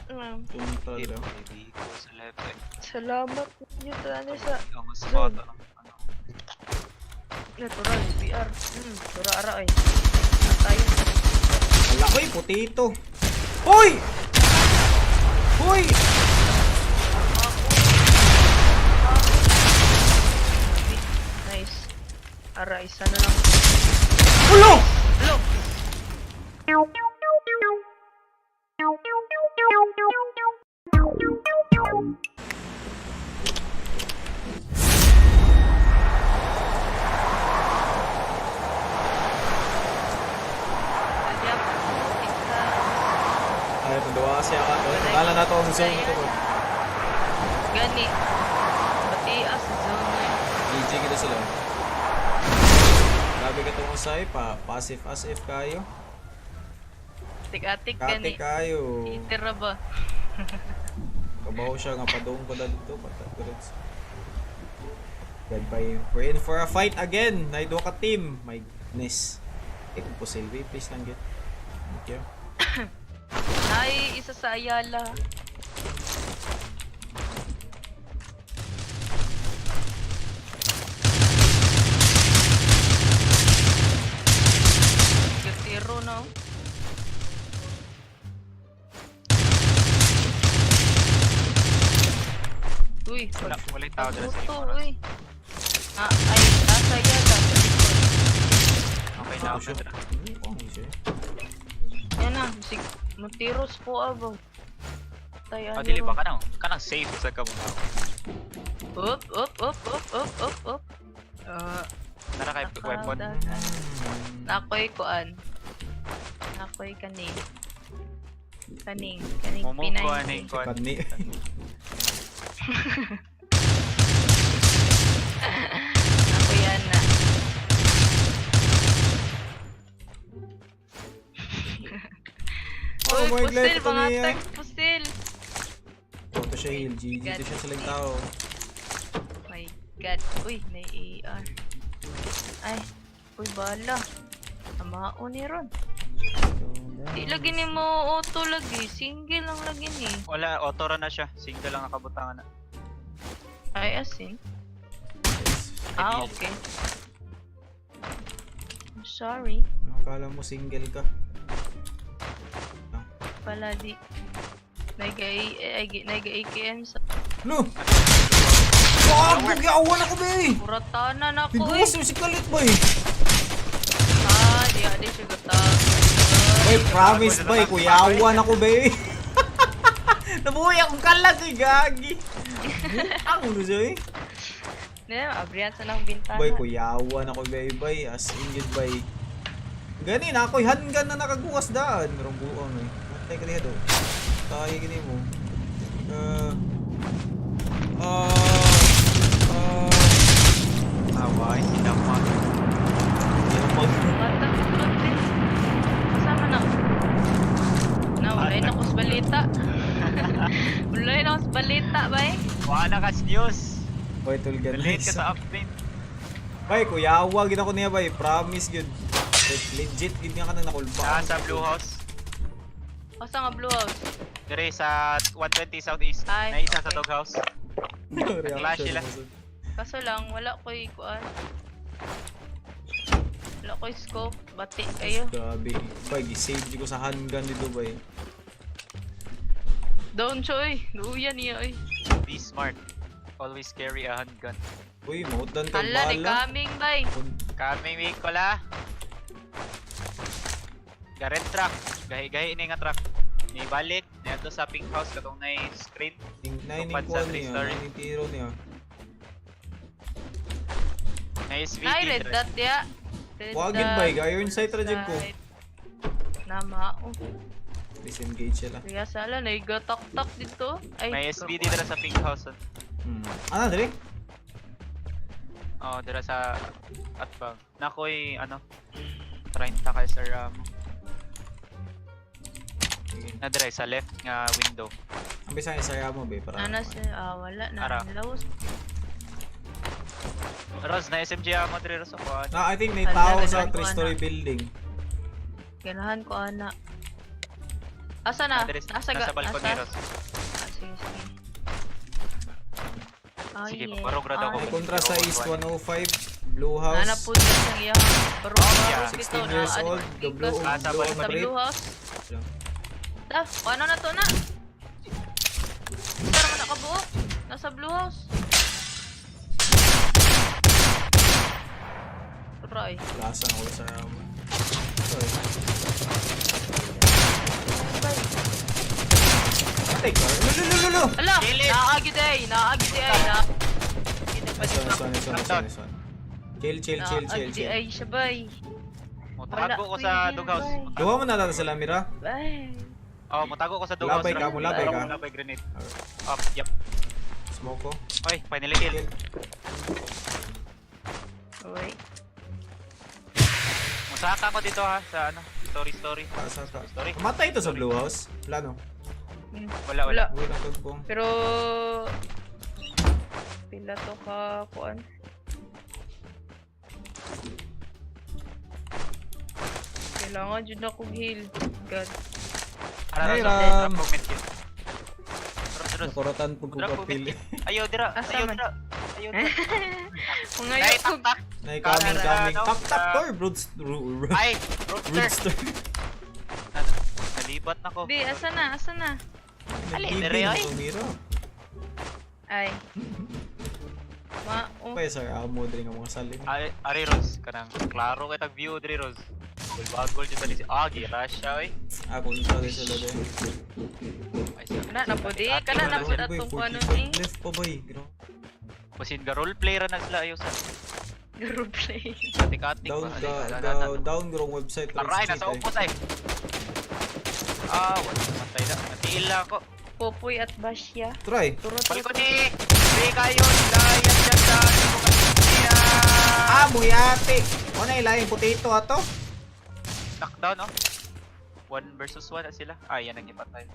Punta lang. Baby ko sa left. Ay, Salamat niyo tani sa ang spot. Ano? Ano? Natural VR. Tura ara ay. Tayo. Ala, oy, potato. Hoy! Hoy! Nice. Ara isa na lang. Ulo! Hello. Ay, tunduwa kasi ako. Akala na to ang zone ito. Gani. Pati as zone eh. GG kita sila. Grabe ka itong usay pa. Passive as if kayo. Tik-atik Kate gani. kayo. Itira ba? Kabaw siya nga padung ko na dito. Patagurits. God by. We're in for a fight again. Naido ka team. My goodness. Eh, kung po Sylvie, please lang get. Thank you. Ay, isa sa Ayala. Gatiro na. Oh. Uy, Wala, wala yung tao dala sa pagluto, imo. Ros. uy. Ah, ay, nasa Ayala. Sa likod. Okay na Ako ako siya. dala. Ano siya? Yan na, sig matiros po abaw. Tayo Oh, dili ba ka nang? Kanang safe sa kamo. Up, up, up, up, up, up, up. Ah, Nara kay weapon. nakadagan. Nakoy kuan. Nakoy kaning. Kaning, kaning Momo Pinay. ko aning kuan. Kani. Nakoy ana. Oh, Uy, my pusil, God, ito mga niya. tag, pusil. Auto siya heal. GG to siya silang tao. My God. Uy, may AR. Ay, uy, bala. Amao ni Ron. Di lagi ni mo auto lagi. Single lang lagi ni. Wala, auto ra na siya. Single lang nakabutangan na. Ay, asin. Ah, okay. I'm sorry. Akala mo single ka. Pala di. Naiga AKM sa No! Gago! Giawan ako ba eh! Kuratanan ako eh. Biguas yung si Kalit ba eh! Ah, di adi siya gata. Bay, promise bay, kuyawan ako ba eh! Nabuhay akong kalag eh, gagi! Ang ulo siya eh! Ne, abrihan sa nang bintana. Bay, kuyawan ako bay, bay, as in yun bay. Gani na ako'y handgun na nakaguwas daan. Merong buong eh. Matay ka diha do. Tayo gini mo. Ah... Ah... Ah... Away, sinama. Hindi ako mag... Bata, kulot eh. Kasama na. Na, wala na ko sa balita. Wala na ko sa balita, bay. Wala ka sa news. Bay, tulgan. Late ka sa update. Bay, kuyawa gid ako niya bay. Promise gyud. Like, legit gid nga ka nang nakulba. Nasa Blue House. Asa nga blue house? Dire sa 120 Southeast. Ay, Na isa sa okay. dog house. Reaction sila. mo sa- Kaso lang, wala ko'y kuan. Wala ko'y scope. Bati kayo. Grabe. Bay, gisave ko sa handgun dito bay. Down siya, oy. Luya niya, oy. Be smart. Always carry a handgun. Uy, mautdan ka Hala, ni bala. coming, bay. Kami Mikola. Ga red truck. Gahi-gahi ini nga truck. Ni balik niadto sa pink house katong nay screen. Nine Tupad sa kuwan three niya, story. nine tiro niya. Na SVD. Nay, red dire. dot, ya. Red Wagin dot, bay, iron sight ra jud ko. sight. Nama, oh. Disengage sila. Kaya sala, naigatak-tak dito. Ay, May SVD dira sa pink house. Ano dire? Oh, dira sa atbang. Nakoy ano 30 kay Sir Ramo. Sige. Na dire sa left nga window. Ang bisa isaya mo be para. Nana siya, ah, wala na. Ara. Laos. Ros na SMG amo dire sa kuan. Na, I think may Hala, tao sa nagkuha three-story na. building. Ganahan ko, ana. Asa na? Diri, Nasa nasa balcony, nasa? Ros. Ah, sige, sige. Ah, Sige, yeah. barog ra daw May ako. kontra sa East 105, Blue House. Nana po dyan sa iyang barog yeah. 16 years old, the blue, Ah, sa blue balcony. Sa break. blue house. Da, ano na to na? Isa naman nakabuo. Nasa blue house. Try. Lasa na ko sa. Sorry. Patay ka. Lulululu! Ala! Kilit! Naagi day! Naagi day! Na. Nice one, nice one, nice one, nice one, nice one. Chill, chill, chill, chill, Naagi chill. ay siya bay. Mutago ko sa Wala, doghouse. kuya. Mutago. Gawa mo na natin sa Lamira. Bay. Oh, mutago ko sa doghouse. Labay ka, Ros. mulabay ka. Mulabay grenade. Up, yep. Smoke ko. Oy, finally kill. Kill. Uy. Musaka ko dito ha sa ano, story story. Taas ata. Sorry. Matay ito sa Blue House. Wala no. Wala wala. Wala. Uy, natugpong. Pero pila to ka kuan. Kailangan jud na kog heal. God. Ara, Hey, Ros, Ram. drop ko medkit. Ros, Ros. Nakuratan po ko Drop ko kapili. medkit. Ayaw dira, Asa ayaw man? dira. Ayaw dira. Mga Ay, yun tak tak. Nay, coming, Ano, coming. ano, Tak, tak, ah, tor. Ay, roadster. Roadster. Nalibat na ko. Bi, asa na? Asa na? Ali, Nag-BB dire, na ay. tumira. Ay. Ma, oh. Pa, sir, amo diri nga mga salim. Ay, ari Ros, kanang klaro kay tag view diri Ros. Bagol jud tali si ah, gira siya oy. Ah, kontra din sila din. Ay, sa- Kana na po di, kana na po Grabe, atong kuno 45 ni. left pa ba eh. Grabe. Basin ga role play ra na sila ayo sa Group play. atik-atik Down ba. ka, Ala, ga, ala, ala. down grong website. Aray, Ross nasa Cheat, eh. upos ay. Ah, wala namatay na. Natiil lang ako. Popoy at Basya. Try. Turo turo. Balcony! Free kayo! Dayan dyan sa Ah, muyate. Wala ilaing potato ato. Knockdown, oh. One versus one na sila. Ah, yan ang ipatay.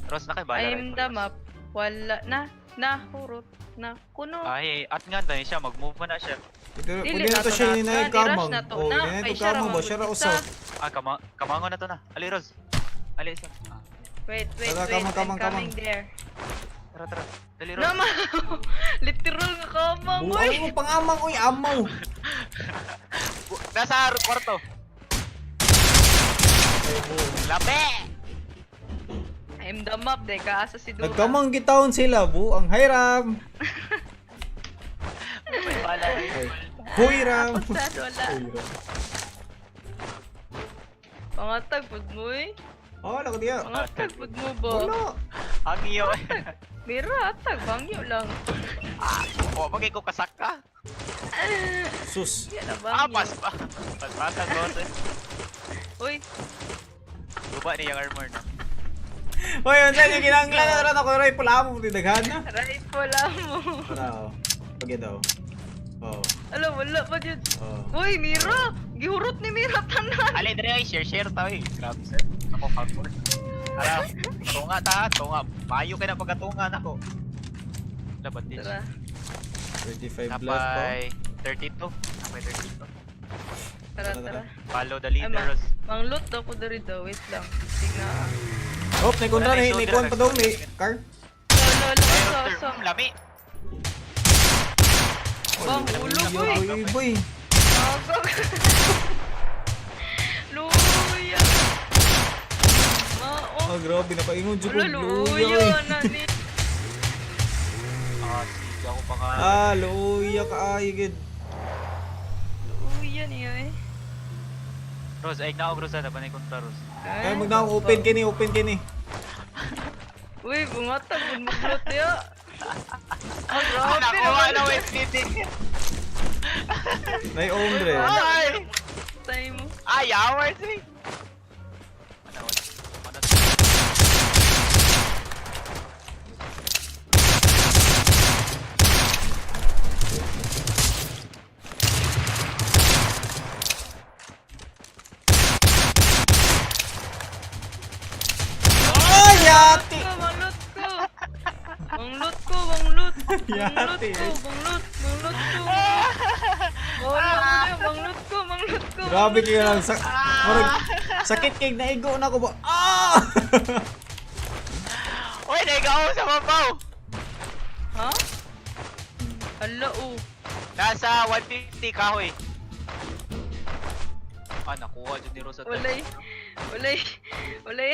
Ross, na kay bala. I'm the map. Wala na. Na, hurot. Na, kuno. Ay, at nga tani siya. Mag-move man na siya. Pwede Dili pwede na to na to siya na. ni Di rush kamang. na to Oh, na. na Ay, to siya ra kamang ba siya ra man usa. Ah, kamango na to na. Ali, Ross. Ali, isa. Ah, Wait, wait, Tara, wait. kamang, kamang, I'm coming kamang. there. tara, tara. Dali, Ross. No, ma. Literal nga kamang, Buang oy. mo pangamang oy amaw. Nasa kwarto. Ay, buang. Labi! I'm the map, de. Kaasa si Dura. Nagkamang gitaon sila buang hayram. May bala. Ay. Huy ram. Sad, wala. Huy ram. Pangatag, pud mo, eh. Oh, wala ko diya. Pangatag, pud mo ba? Wala. Ang iyo. Mira, atag. Bangyo lang. Ah, oh, bagay ko kasaka. Sus. Yan na, Ah, bangyo. pas pa. Paspasa, Ross. Eh. Uy, Guba niya yung armor, no? Hoy, unsa niya ginanglan na ron ako rifle amo ti daghan na. rifle lang mo. Tara oh. Pagid oh. Oh. Ala, wala pa dyan. Oh. Uy, Mira! Gihurot ni Mira tanan! Ali, dre, ay, share, share ta, eh. Grabe, sir. Ako, hardcore. Ara, tunga ta, tunga. Mayo kay na pagkatunga nako. Laban din. Tara, 35 left pa. Napay 32. Napay 32. tara, Tara, tara. Follow the leader, Ay, Ross. Manglot daw ko dari daw. Wait lang. Tignan. Oh, may kontra Wala na ni yung may soldier, kuwan pa dong ni car. Lolo, lolo, Ay, so, Roster, so. lami. Bang, hulog, Uy, uy. uy, boy. Agag. Luya. Mao. Oh, grabe nakaingon jud ko. Wala, Luya. luya oy. na ni. Ah, sige ako pa nga. Ah, luya ka ay gid. Luya niya eh. Rose, ay naog Rose, na panay kontra Rose. Kaya magna open kini, open kini. Uy, bungatag, maglot ya. Ah, Ah, grabe nakuha naman. na with city. Nay ombre. Ay! Tayo mo. Ay, hours eh. Ano, ano, Ay, yati. Ko, manglot ko. Manglot ko, manglot. Manglot Yati, ko, eh. manglot, manglot ko. Wala mo niya, manglot ko, manglot ko. Grabe manglot kayo ko. lang sa murag Sakit kay naigo na ko ba. Ah! Uy, naigaw sa babaw! Ha? Hala, oh. Nasa 150 kahoy. Ah, nakuha dyan ni Rosa. Walay. Walay. Walay.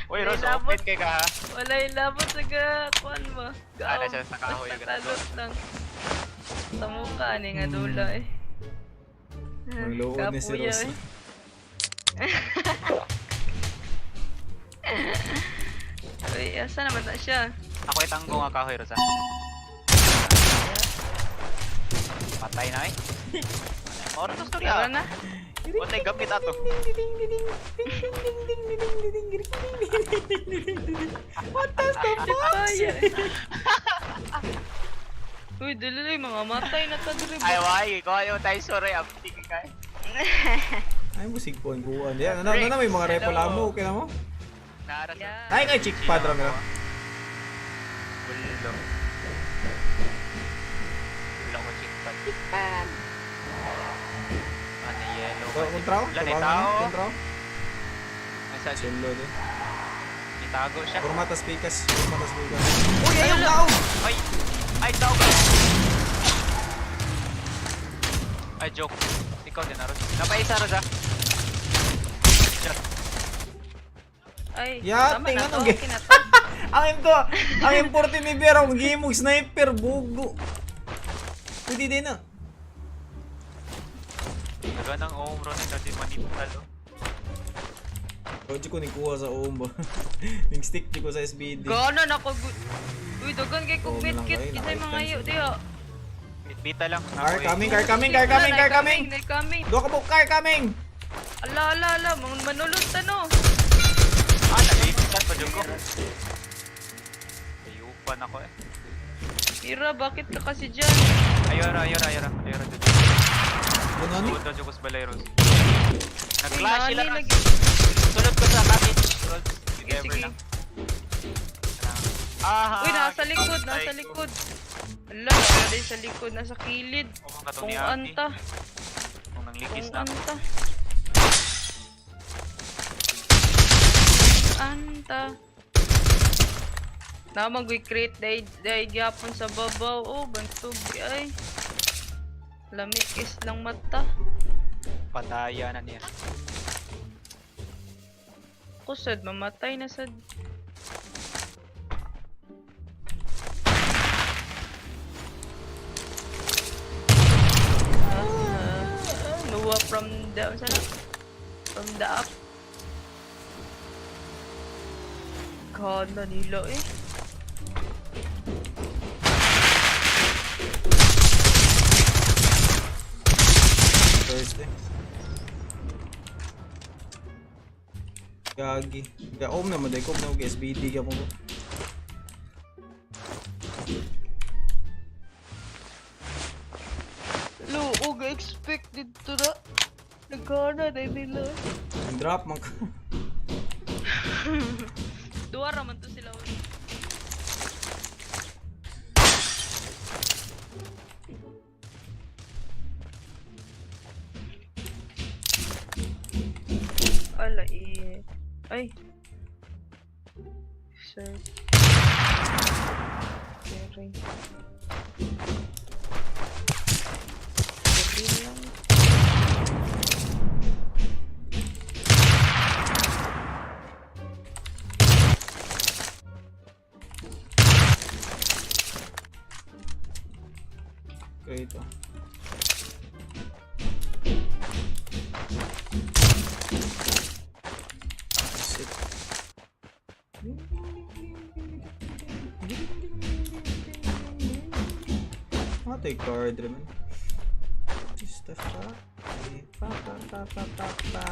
Uy, Walay Rosa, labot. open kay ka ha. Walay labot sa ga kuan ba? Ah, nasa sa kahoy, Basta ganito. talot lang. Sa mukha ni nga dula eh. Ang luod ni si Kapuya, Rosa. eh. Uy, asa naman na siya? Ako itanggo nga kahoy, Rosa. Patay na eh. Moro to storya. Tara na. Patay gamit ato. What does the fuck? Kaya eh. Uy, dali mga matay na ta diri. Ay, why? Ikaw ayaw tayo sorry. Abti ka eh. Ay mo sigpon kuan. Yan, ano, ano, may mga repo Hello. mo, okay na mo? Naara sa... Yeah. Ay kay chick pad ra mira. Ulo. Ulo ko chick pad. Chick pad. Ano, yellow. Kontra ko? Wala, ni tao. Kontra ko? Ay, sa Sulo din. Nitago siya. Kurma tas pikas, kurma tas pikas. Uy, ayaw tao. Ay! Ay, tao ka! Ay, joke. Ikaw din, Aros. Napaisa, Aros, ah. Shot. Ay, Ya, tama na tingnan to, ang ge- okay na to. Ang imko, ang importe ni Vera ang gimog sniper bugo. Pwede din na. Daga ng home run na din manipal, oh. Ojo ko ni kuha sa omba. Ning stick di ko sa SBD. Gana na ko. Uy, dagan kay kog Oo, medkit malang kayo, kisay mga naka-extension. iyo diha. Bita lang. Car Ako, eh. coming, car coming, car coming, car coming. Nay coming. Duha ka po, car coming. Ala ala ala, mga manulod ta no. Ah, nag-ipitan pa dyan ko. Ayupan ako eh. Mira, bakit ka kasi dyan? Ayora, ayora, ayora. Ayora, dyan. Ano ni? Suod daw dyan ko sa balay, Rose. Uy, Nag-clash sila, nani Rose. lagi. Sulod ko sa cottage, Rose. If Sige, ever sige. lang. Ah, Uy, nasa likod, nasa likod. Ala, nasa din sa likod, nasa kilid. Oo, katong Kung ni Ate. anta, Kung nanglikis kung na. anta. Anta. Namang create day day gyapon sa babaw. Oh, bantog ay. Lami is lang mata. Pataya na niya. Kusad mamatay na sad. Ah, Noah from the sana? From the up. God, nila eh. Thursday. Gagi. Ga om naman dai ko na og SBD ka mo. Lo, og expect dito na. Nagkana na nila. Ang drop man ka. Duwa ra man to sila. Uy. Ala eh. Ay. Sir. Sorry. Gabi lang. Okay ito. Shit. Ato'y card naman. Just the fuck? Eh, pa pa pa pa pa pa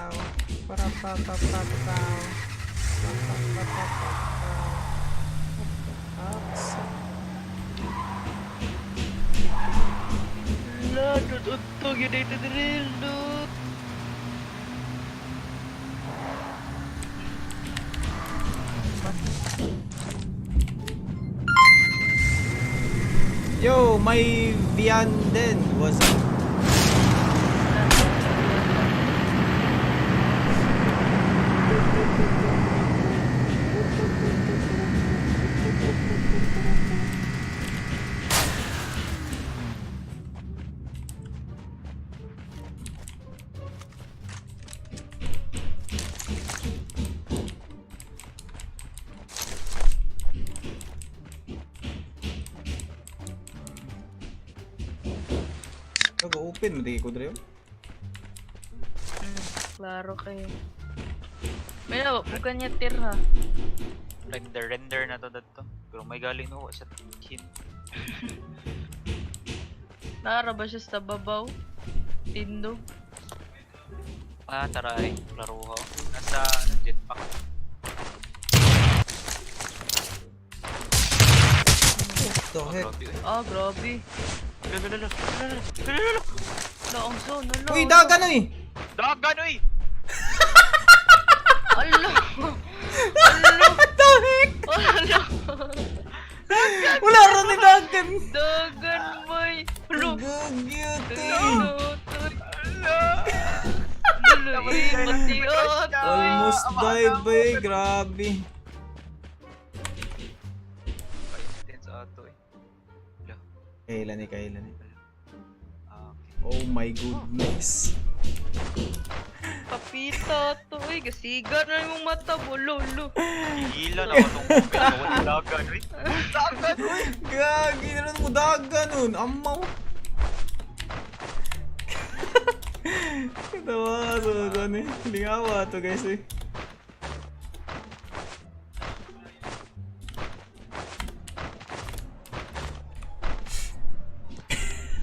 para pa pa pa pa pa pa pa pa pa pa. What the fuck? La, tututog yun ito drill, no. Yo, my Vianden was up. Open mo ko dre. Klaro kayo. May nawa, bukan niya tirha. Render render na to dadto. Pero may galing no sa kin. Nara ba siya sa babaw? Tindog? Ah, taray. Laro ho. Nasa ano, jetpack. What the Oh, heck? grabe. Uy. Ah, grabe. Lalo, lalo, lalo, lalo, lalo. Ala, ang zone. Ala, Uy, ala. dagan oy. Dagan, uy! Ala! Ala! What the heck? Ala! Wala ra ni dagan. Dagan, boy! Ala! Gagyute. Ala! Ala! Ala! Eh, pati ata. Almost died bay, grabe. Pa-intense ato eh. Ala. Kailan eh, kailan eh. Ah, okay. Oh my goodness. Papita to, uy. Gasiga na yung mata mo, lolo. Gigila na ako tong movie. Wala dagan, uy. Dagan, uy! Gagi, naman mo dagan nun. Amaw. Katawa, so, ano eh. Lingawa to guys eh.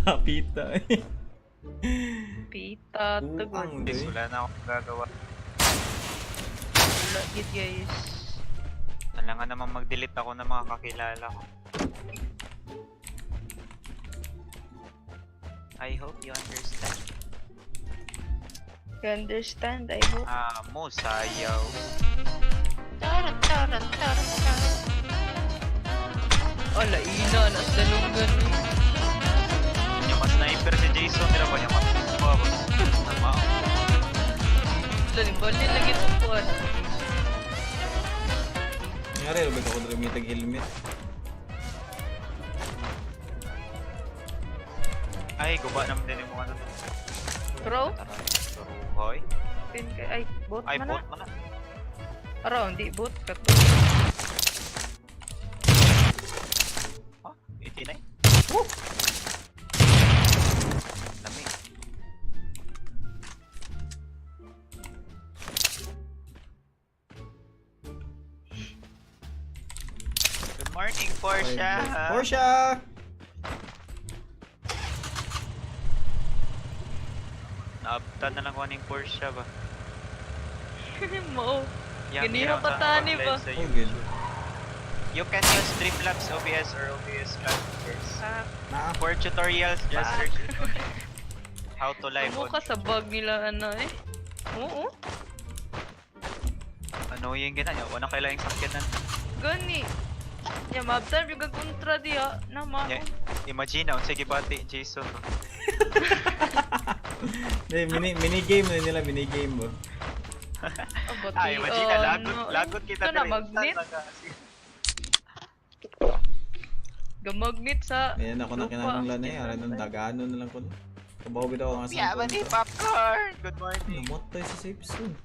Hapita eh. Pita to, Buang, good. Guys, eh. wala na akong gagawa. Wala, gid, guys. Kailangan naman mag-delete ako ng mga kakilala ko. I hope you understand. You understand, I hope. Ah, mo sayaw. Ala, ina, nas dalunggan. Eh. Yung mas sniper si Jason, tira ba niya matuwa ba? Tama. Wala, balin lagi itong kuwan. Nangyari, rubik ako dito mitag helmet. Ay, guba naman din yung mga ano. Bro? Tara, hoy. Pin kay, ay, bot Ay, man bot na. man na. Araw, hindi, bot. Kato. Ha? 89? Woo! Lami. Good morning, Portia. Portia! Naabtan na lang ko aning Portia ba? Mao. Yang Ganina hirap pa sa tani mag-live ba? sa Oh, YouTube. good. You can use Streamlabs OBS or OBS Clusters. Ah, Na. For tutorials, just Fuck. search it on how to live on. Tumuka sa bag nila, ano eh. Oo, Ano yung ganyan? Wala kailangang sakyanan. gani. Ya, mabtan yung kontra diya. Na, mao. Yeah. Imagine na, sige bati, Jason. No? Hindi, mini game na nila, mini game ba? Ah, bati, Ah, imagine na, lagot, ano, lagot kita Ito na, diri. magnet. Gamagnet sa Ayan ako na lupa. kinahanglan eh. Aray nung dagano na lang ko. Kabaw bitaw ang asang Yeah, bati, popcorn! Good morning. Namatay sa safe zone.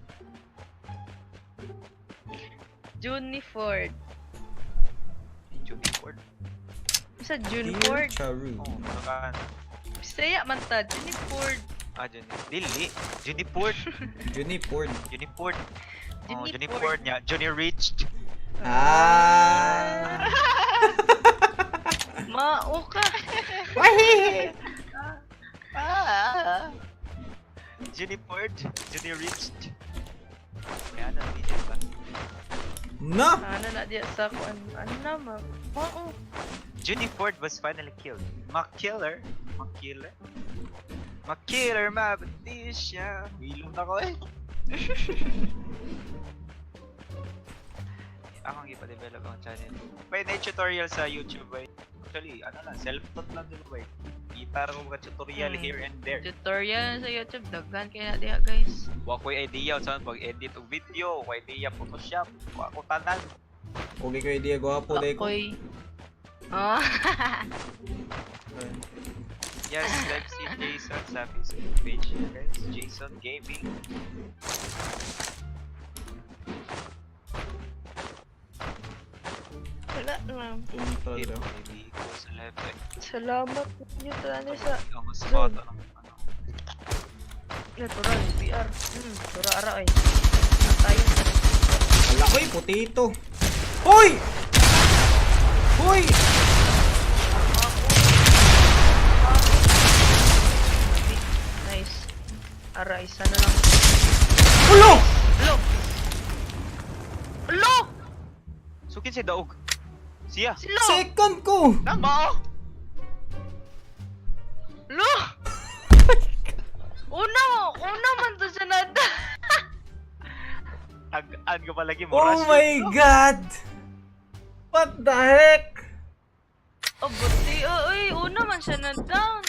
Juni Ford. Juni Ford. Sa June Dear Ford. Charu. Oh, makan. Bisaya man ta, Juni Ford. Ah, Juni. Dili. Juni Ford. Juni Ford. Juni Ford. Oh, Juni Juni Ford. Ford niya. Juni Rich. Ah! Mao ka. Ah! Juni Ford. Juni Rich. Kaya na, DJ ba? Na! Ano na diya sa kuan. Ano na ma? Mao. Juni Ford was finally killed. Makiller. Makiller. Makiller, mabati siya. Hilom na ko eh. Akong ipa-develop ang channel. Pwede tutorial sa YouTube eh. Actually, ano lang, self-taught lang din ba eh. Kita ko mga tutorial here and there. Tutorial sa YouTube daghan kay na diha guys. Wa ko'y idea unsa man pag-edit og video, wa idea Photoshop, wa ko tanan. Okay ko idea, gwapo dahil ko. Ako'y Ah. Yes, live si Jason sa Facebook page niya, guys. Jason Gaming. Wala lang. Punta Ito, daw. maybe ko sa live. Salamat niyo tani sa Ang spot, ano, ano. Natural, BR. Tura ara ay. Tayo. Wala ko'y potato. Hoy! Hoy! Nice. Ara, isa na lang. Ulo! Lo! Lo! Sukin si daog. Siya. Silo! Second ko! Tama oh. Lo! Una! Una man to siya nada. Tag-an ko palagi mo. Oh Rush my yun. God! What the heck? Oh, buti. Oh, uy, una man siya na down.